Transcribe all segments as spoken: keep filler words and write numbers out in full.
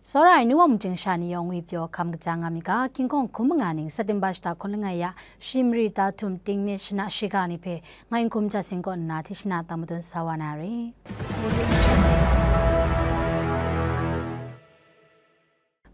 Tsawra ai nu wa mungchying sha ni yawng ngwi pyaw hkam kaja nga mi ga, King Kong hkum manga ning September shata hkun langai ya, shi mari ta htum ting myit shana shiga ni hpe, ngai n hkum ja sing kaw nna, hti shana tang madun sa wa na re.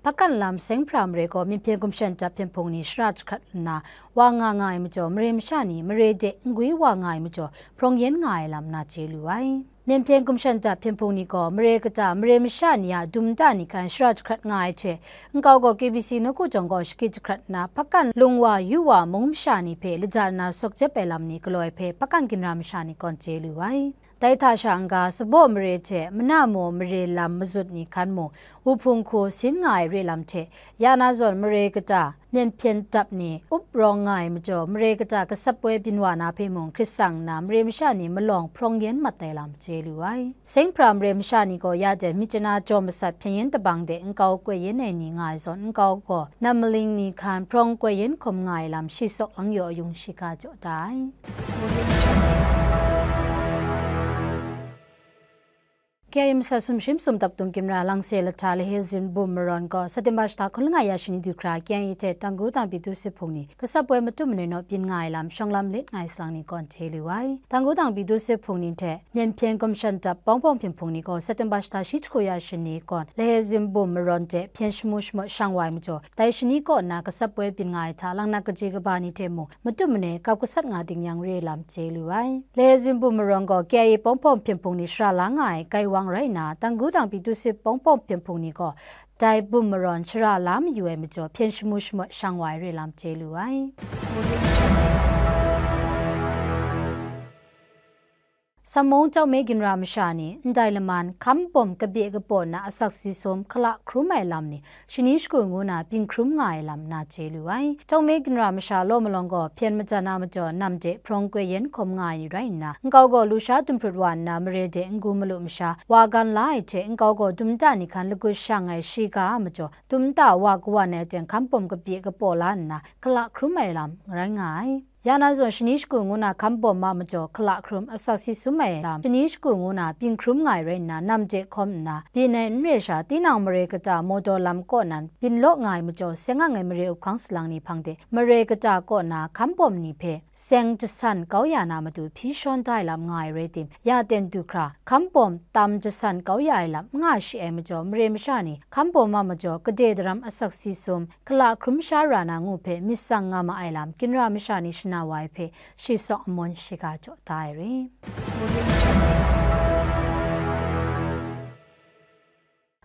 Hpakan lam Seng hpra mare gaw Myen hpyen gumshan dap hpyen hpung ni shara jahkrat nna wa nga nga ai majaw, mare masha ni mare de n-gwi wa nga ai majaw, hprawng yen nga ai lam na chye lu ai. Myen hpyen gumshan dap hpyen hpung ni gaw mare kata mare masha ni a dum nta ni hkan shara jahkrat nga ai hte, nkau gaw K B C nawku jawng gaw shakit jahkrat nna, hpakan lung wa yu wa mung masha ni hpe laja nna sawk jep ai lam ni galaw ai hpe hpakan ginra masha ni gaw chye lu ai. Dai hta sha n-ga, sabaw mare hte mana maw mare lam mazut ni hkan mung, wuhpung hku sin nga ai re lam hte, ya na zawn mare kata, myen hpyen dap ni up rawng nga ai majaw, mare kata gasap poi byin wa na hpe mung hkrit tsang nna, mare masha ni malawng hprawng yen mat ai lam chye lu ai. Seng hpra mare masha ni gaw ya de myit chana jaw masat hpyen yen tabang de nkau koi yen ai ni nga ai zawn, nkau gaw nam maling ni hkan hprawng koi yen hkum nga ai lam shi sawk lang yaw yung shiga jaw da ai. K I A masat sumshi masum dap tung ginra Langse Lahta Lahezin Bum Marawn gaw September shata hkun langai ya shani du hkra K I A hte Tanggu Tangpi tu sit hpung ni gasap poi matut manoi naw byin nga ai lam shawng lam let nga ai salang ni gaw chye lu ai. Tanggu Tangpi tu sit hpung ni hte Myen hpyen gumshan dap Pawng Pawng hpyen hpung ni gaw September shata shi jahku ya shani gaw Lahezin Bum Marawn de hpyen shamu shamawt shang wa ai majaw, dai shani kaw nna gasap poi byin nga ai hta, lang nat kaji kaba ni hte mung matut manoi kap gasat nga ding yang re lam chye lu ai. Lahezin Bum Marawn gaw K I A Pawng Pawng hpyen hpung ni shara la nga ai gaiwang rai nna, Tanggu Tangpi tu sit Pawng Pawng hpyen hpung ni gaw dai Bum Marawn shara la mayu ai majaw, hpyen shamu shamawt shang wa ai re lam chye lu ai. Sammung Chawme ginra masha ni ndai laman hkam bawm kabye kapaw na asak si sum hkala hkrum ai lam ni shani shagu ngu na byin hkrum nga ai lam na chye lu ai. Chawme ginra masha law malawng gaw hpyen majan a majaw nam de hprawng koi yen hkum nga ai ni rai nna, nkau gaw lusha dumhprut wa nna mare de n-gu malu masha wa gan la ai hte, nkau gaw dum nta ni hkan lagut shang ai shiga a majaw, dum nta wa kawan ai aten hkam bawm kabye kapaw la nna hkala hkrum ai lam rai nga ai. Ya na zawn shani shagu ngu na hkam bawm a majaw hkala hkrum asak si sum ai lam, shani shagu ngu na byin hkrum nga ai rai nna, nam de hkawm nna, byin ai n re sha, tinang mare kata mawdaw lam kaw nan byin law nga ai majaw, seng ang ai mare up hkang salang ni hpang de, mare kata kaw na hkam bawm ni hpe seng jasan kau ya na matu hpyi shawn da ai lam nga ai rai tim, ya ten du hkra, hkam bawm tam jasan kau ya ai lam n nga shi ai majaw, mare masha ni hkam bawm a majaw gade daram asak si sum, hkala hkrum sha ra na ngu hpe myit tsang nga ma ai lam, ginra masha ni shana wa ai hpe shi sawk amun shiga jaw da ai re.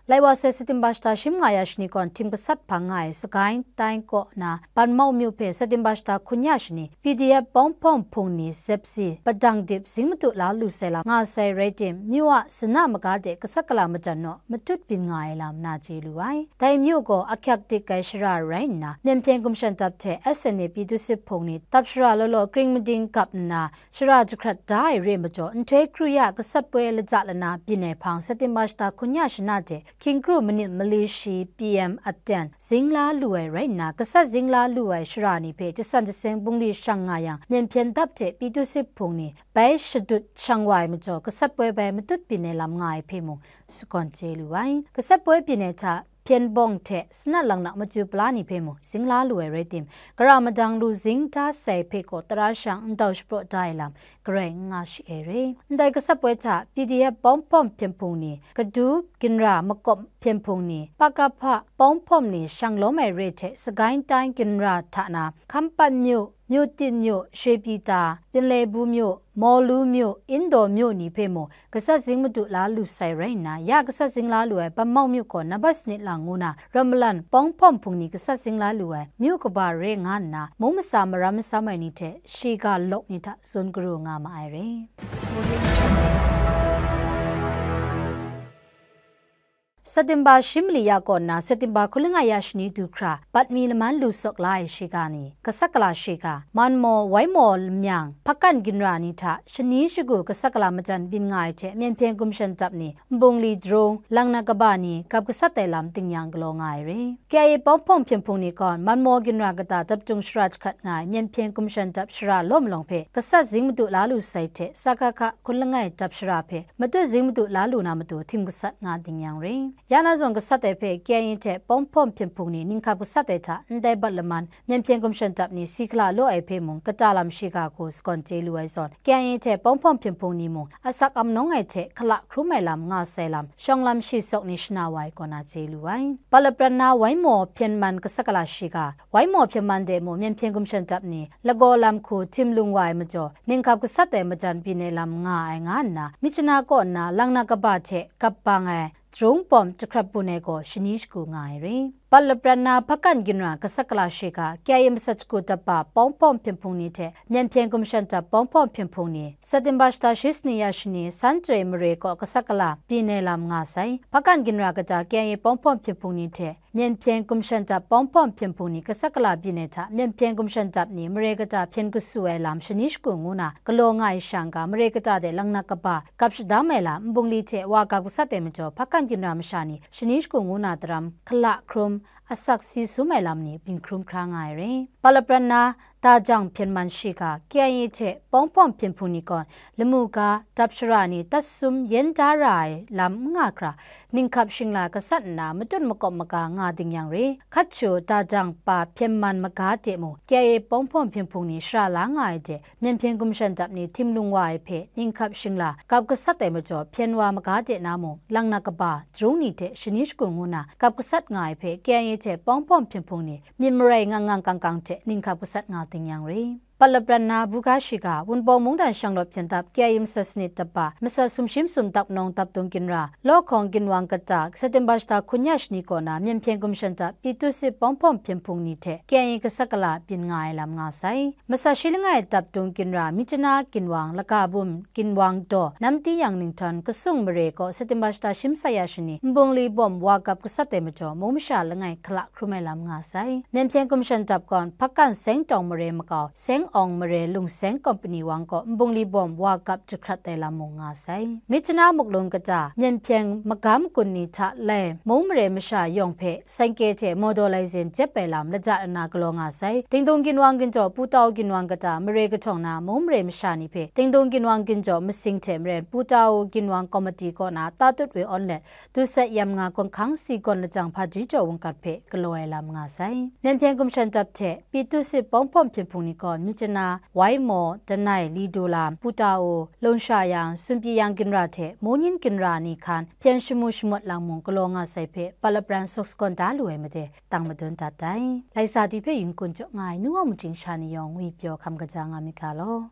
Lai wa sai September shata shi manga ya shani gawn htim gasat hpang nga ai Sagaing tai kaw na Banmau myu hpe September shata hkun ya shani P D F Pawng Pawng hpung ni zep si padang dip zing madu la lu sai lam nga sai rai tim, myu a sana maga de gasat gala majan naw matut byin nga ai lam na chye lu ai. Dai myu gaw ahkyak dik ai shara rai nna, Myen hpyen gumshan dap hte S N A P tu sit hpung ni dap shara law law kring mading gap nna, shara jahkrat da ai re majaw, nhtoi kru ya gasat poi laja lana byin ai hpang September shata hkun ya shana de, hkying kru manit mali shi P M aten zing la lu ai rai nna, gasat zing la lu ai shara ni hpe jasan jaseng bungli shang nga yang, Myen hpyen dap hte P tu sit hpung ni bai shadut shang wa ai majaw, gasat poi bai matut byin ai lam nga ai hpe mung shakawn chye lu ai. Gasat poi byin ai hta, hpyen bawng hte sanat lang na machyu pala ni hpe mung zing la lu ai rai tim, gara madang lu zing da sai hpe gaw tara shang ndau shapraw da ai lam garai n nga shi ai re. Ndai gasat poi hta P D F Pawng Pawng hpyen hpung ni, Kadu ginra makawp hpyen hpung ni, P K P Pawng Pawng ni shang lawm ai re hte Sagaing tai ginra hta na, Hkampat myu, Myu Tit myu, Shwe Pyi Ta, Pinlai Bu myu, Mawlu myu, Indaw myu ni hpe mung gasat zing madu la lu sai rai nna, ya gasat zing la lu ai Banmau myu gaw nambat sanit lang ngu na, Ramalan Pawng Pawng hpung ni gasat zing la lu ai myu kaba re nga nna, mung masa maram masam ai ni hte shiga lawk ni hta tsun garu nga ma ai re. September shi mali ya kaw nna September hkun langai ya shani du hkra, bat mi laman lu sawk la ai shiga ni, gasat gala shiga, man maw, wai maw, lamyang, hpakan ginra ni hta shani shagu gasat gala majan byin nga ai hte, Myen hpyen gumshan dap ni, nbungli drung, lang na kaba ni, gap gasat ai lam ting yang galaw nga ai re. K I A Pawng Pawng hpyen hpung ni gaw, man maw ginra kata daptung shara jahkrat nga ai, Myen hpyen gumshan dap shara law malawng hpe, gasat zing madu la lu sai hte, S K K hkun langai dap shara hpe, matut zing madu la lu na matu htim gasat nga ting yang re. Ya na zawn gasat ai hpe K I A hte Pawng Hpawm Hpyen Hpung ni ninghkap gasat ai hta ndai bat laman Myen Hpyen Gumshan Dap ni si hkala law ai hpe mung kata lam shiga hku sagawn chye lu ai zawn, K I A hte Pawng Hpawm Hpyen Hpung ni mung asak amnawng ai hte hkala hkrum ai lam nga sai lam shawng lam shi sawk ni shana wa ai kaw na chye lu ai. Bat lapran na Waimaw Hpyen Man gasat kala shiga, Waimaw Hpyen Man de mung Myen Hpyen Gumshan Dap ni lagaw lam hku htim lung wa ai majaw, ninghkap gasat ai majan byin ai lam nga ai nga nna, Myitkyina kaw nna lang na kaba hte gap bang ai Jahkrung Pawm jahkrat bun ai gaw shani shagu nga ai re. Bat lapran na Hpakan Ginra gasat kala shiga, K I A masat shagu dap ba Pawng Hpawm Hpyen Hpung ni hte Myen Hpyen Gumshan Dap Pawng Hpawm Hpyen Hpung ni, September shata shi sani ya shani, San Chyoi mare kaw gasat kala byin ai lam nga sai. Hpakan Ginra kaja K I A Pawng Hpawm Hpyen Hpung ni hte Myen Hpyen Gumshan Dap Pawng Hpawm Hpyen Hpung ni gasat kala byin ai hta, Myen Hpyen Gumshan Dap ni mare kata hpyen kasu ai lam shani shagu ngu na galaw nga ai shang ga, mare kata de lang na kaba gap shadam ai lam nbungli hte wa gap gasat ai majaw, Hpakan Ginra masha ni shani shagu ngu na daram hkala hkrum, asak si sum ai lam ni byin hkrum hkra nga ai re. Bat lapran na Dajang Hpyen Man shiga, K I A hte Pawng Hpawm Hpyen Hpung ni gaw lamu ga, dap shara ni tat sum yen da ra ai lam n nga hkra, ninghkap shingla gasat nna matut makawp maga nga ding yang re. Hkat htu Dajang pa Hpyen Man maga de mung, K I A Pawng Hpawm Hpyen Hpung ni shara la nga ai de, Myen Hpyen Gumshan Dap ni htim lung wa ai hpe ninghkap shingla gap gasat ai majaw, hpyen wa maga de na mung, lang na kaba, jahkrung ni hte shani shagu ngu na gap gasat nga ai hpe K I A hte Pawng Hpawm Hpyen Hpung ni myit marai ngang ngang kang kang hte ninghkap gasat nga ding yang re. Bat lapran na Buga shiga, Wunpawng mungdan shanglawt hpyen dap K I A masat sanit dap ba, masat sumshi masum dap nawng dap dung ginra, Lawhkawng Ginwang kata, September shata hkun ya shani kaw na Myen Hpyen Gumshan Dap Pyithusit Pawng Hpawm Hpyen Hpung ni hte K I A gasat kala byin nga ai lam nga sai. Masat shi langai dap dung ginra, Myitkyina Ginwang, Lagabum Ginwang daw, Namti Yang Ninghtawng, Kasung mare kaw September shata shi masat ya shani, nbungli bawm wa gap gasat ai majaw, mung masha langai hkala hkrum ai lam nga sai. Myen Hpyen Gumshan Dap gaw, Hpakan Seng Tawng mare makau, Seng Awng mare lungseng kompani wang kaw nbungli bawm wa gap jahkrat ai lam mung nga sai. Myitkyina Muklung kata, Myen Hpyen magam gun ni hta lai, mung mare masha yawng hpe saingke hte motor license jep ai lam laja nna galaw nga sai. Dingdung Ginwang Ginjaw, Putau Ginwang kata, mare kahtawng na mung mare masha ni hpe Dingdung Ginwang Ginjaw masing hte maren Putau Ginwang Komiti kaw na tatut we awn let, dusat yam nga gun hkang si gawn lajang hpaji jaw wungkat hpe galaw ai lam nga sai. Myen Hpyen Gumshan Dap hte Pyithusit Pawng Hpawm Hpyen Hpung ni gaw, Myitkyina, Waimaw, Danai, Lidola, Putau, Lungsha Yang, Sunpyi Yang ginra hte Monyin ginra ni hkan hpyen shamu shamawt lang mung galaw nga sai hpe, bat lapran suk sagawn da lu ai made, tang madun dat ai. Laisa di hpe yin kun jaw nga ai nu wa majing sha ni yawng ngwi pyaw hkam kaja nga myit ga law.